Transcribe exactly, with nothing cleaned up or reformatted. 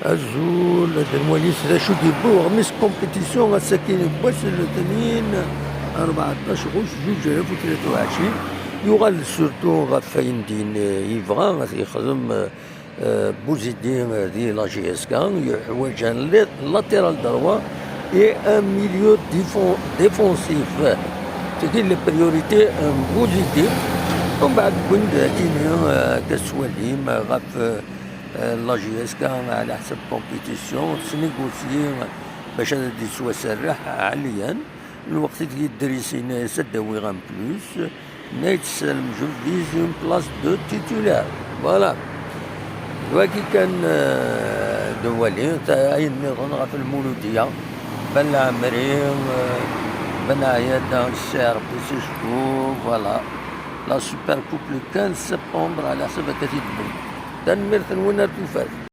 Azul, ad nwali s d acu d-yewwi uɣmis n compétition ass-agi n wass n letnin, rbeɛṭac ɣuc zuǧ alaf u tlata u ɛecrin. Yuɣal surtout ɣef wayen din yebɣa ad yexdem, euh, Bouzidi, euh, di la J S K, yeḥwaǧ un la-, latéral droit et un milieu défon-, défensif. Tagi la priorité n Bouzidi. Umbeɛd wwin-d akini, euh, ad twalim ɣef, euh, la J S K ɛla ḥsab compétition, tesnégocier bac ad d-yettwaserreḥ ɛaliyan. Lweqt i d-yedder yenna-yas ad d-awiɣ un plus. Nayt Salem, je vise une place de titulaire. Voilà. Wagi kan, euh, d awali, ta-, ayen nniḍen ɣef Lmuludiya. Ben Lɛemri, euh, Ben Ɛyada, Ssi Rebbi, Ssi Cebbu, voilà. La Super Coupe le quinze septembre, ɛla ḥsab akka t-id-wwin. Tanemmirt-nwen ar tufat.